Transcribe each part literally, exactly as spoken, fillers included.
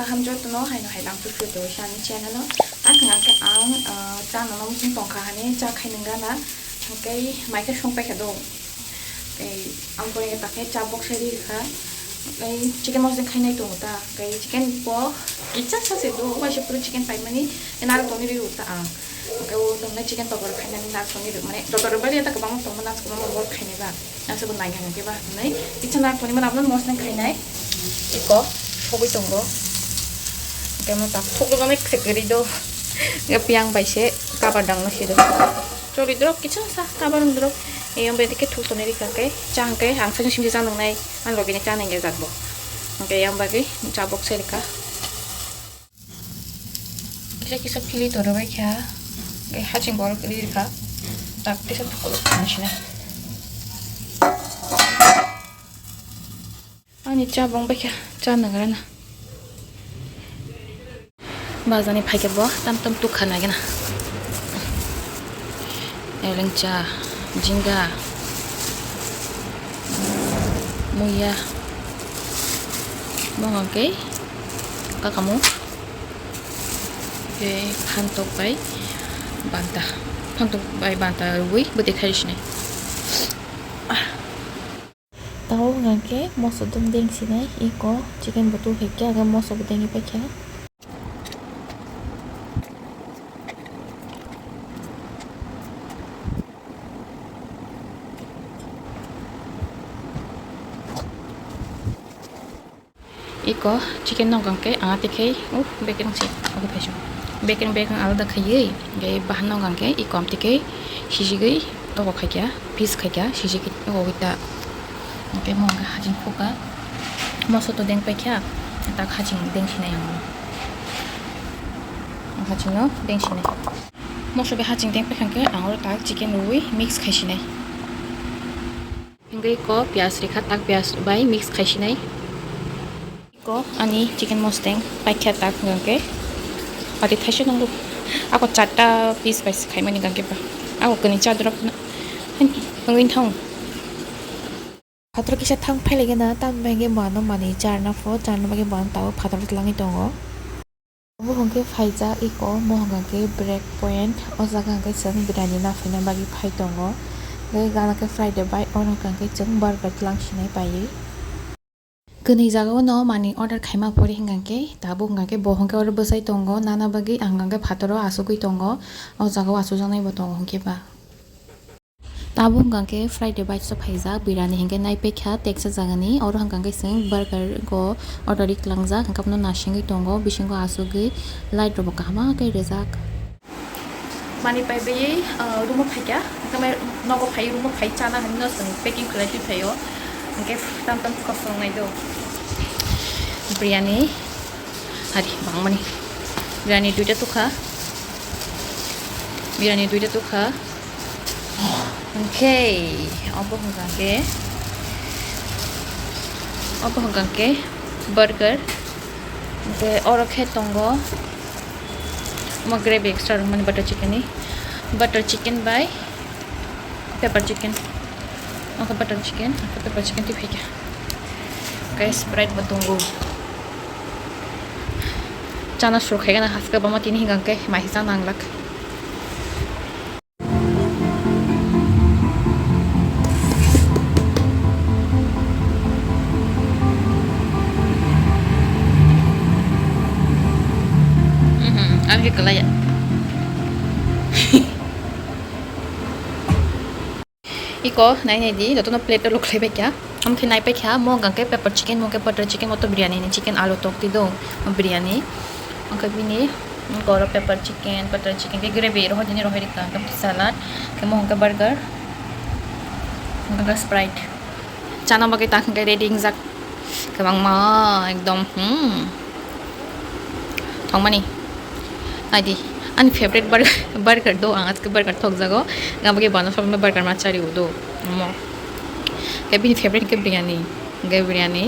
Kaham jotono haino hai lang tubui tubui sa ani channel o. Ang hwnka khe ang, ah, cha nangna muchung tongkha hani cha khai nang gana. Hwnkhe mai khe song paikha do. Tei ang pore ta khe cha bok sai ri kha. Tei chicken mosdeng khai nai tongo ta. Tei chicken bo kisa sa se do, waisa puro chicken paimani. Tei naro tongni ri ta ang. Hwnkhe o tongnai chicken tokor khainani naro tongni ri mane tokor bai ta kwbangma tongma naro kwbangma bol khainai ba. Aswk bo naikha hwnkhe ba hwnwi kisa naro tongni mano abono mosdeng khainai. Iko sogwi tongo. Hwnkhe mo tak thok jagani khe kwrwi do. Hwnkhe piyang bai se cover dangno sido. Chori drop kisa sa cover wng drop. Eyang bai dikhe thuk tonwi rikha hwnkhe cha hwnkhe ang sakni simi cha nwngnai. Ang logini cha nangya jat bo. Hwnkhe eyang bagwi cha bok sai rikha. Kisa kisa philwi toro bai kha. Hwnkhe haching borok ri rikha. Tak kisa thukluk kha sinai. Ani cha bong bai kha, cha nangra na. Bazani phaikhe bo tam tam tukha nai gana. Elengcha, jingga, muya, bongong khe kakamu, khe phantok bai banta, phantok bai banta rwui bwtwi khai sinai. Tabuk hwnkha khe moso dum deng sinai, iko chicken bo tukhai khe, hwnkhe moso bo dengwi paikha. Iko chicken no hwnkha khe, ah, tei khe, uh, bekeng se, obo thaichung. Bekeng, bekeng alada khaiwi, tei bahan no hwnkha khe, iko amtwi khe, sijigwi, togo khaikha, piece khaikha, sijigwi, togo khaikha. Tei mo hwnkha haching khukha. Moso to deng paikha, tak haching deng sinai ang. Haching no deng sinai. Moso bai haching deng paikha khe, ang oro tak chicken rwui mix khai sinai. Hingke ko piyaj rikha, tak piyaj bai mix khai sinai. Ko ani chicken mosdeng paikha tak hingke. Ati thaisa nangbo. Ako charta piece bai se khaimani hingke ba. Ako kani chadrop na. Nangin thong. Phataro kisa thang phailaigena, tamni bagwi bo ano manwi charna pho, charna bagwi bo ano tabuk phataro twlangwi tongo. Obo hwnkhe phaijak eko, omo hwnkha khe break point. O jaga hwnkhe chwng biryani naphaina bagwi phai tongo. Tei gana khe Friday bai, oro hwnkha khe chwng burger twlang sinai paiwi. Kwnwi jagao no manwi order khaima pore hwnkha khe tabuk hwnkha khe bo hwnkhe oro bwsai tongo, nana bagwi ang hwnkha khe phataro asugwi tongo. O jagao asujaknai bo tongo hwnkhe ba. Tabuk hwnkha khe Friday bai se phaijak, biryani hinkhe naipaikha teksa jagani, oro hwnkha khe chwng burger go order ri twlangjak, hwnkhe bono nasingwi tongo, bisingo asugwi light rok bo kaham khe rijak. Mani pai baiwi, ah, room o phaikha, hwnkhe mai nogo phai room o phai chana hinwi no chwng packing khlai twi phaio, hwnkhe tam tam kosong nai do. Biryani. Hari, bangmani. Biryani duita tukha. Biryani duita tukha. Hwnkhe, obo hwnkha khe, obo hwnkha khe burger. Hwnkhe oro khe tongo. Omo gravy extra rwmani butter chicken ni. Butter chicken bai pepper chicken. Omo butter chicken, pepper chicken twi phaikha. Guys, Sprite bo tongo. Chana sur khaigana haske bama tini hingka khe mai cha nanglak. Mhm, ang khe kwlaiya. Iko nai nai di, jotono plate o lukhlai bai kha. Amkhe nai pai kha, mo hwnkha khe pepper chicken, mo khe butter chicken, mo to biryani ni chicken alu tok twi do, biryani. Hwnkhe bini oro pepper chicken, butter chicken khe gravy rohor dini rohor rikha, hwnkhe salad, hwnkhe mo hwnkhe burger, hwnkhe Sprite. Chana bagwi ta hwnkhe ready wngjak. Kwbangma ekdom, hmm. Thongmani. Naidi. Ani favorite bur-, burger do, ang aske burger thokjago. Nga bagwi bono saboni burger ma chari udo. Omo. Khe bini favorite khe biryani. Hwnkhe biryani.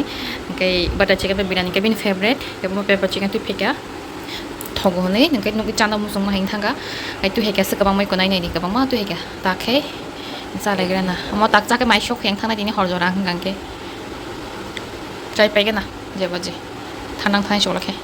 Hwnkhe butter chicken bai biryani khe bini favorite. Khe bo pepper chicken twi phika. Thogo hwnwi, hwnkhe nukgwi chana muchungma hai wng thangkha. Hai twi hai khe aswk kwbangma iko nai naidi, kwbangma twi hai khe. Ta khe. Chalaigrana. Omo tak cha khe mai sok yang thangna tini hor jora hwnkha khe. Chai paigana, jeba je. Thanang thani chwla khe.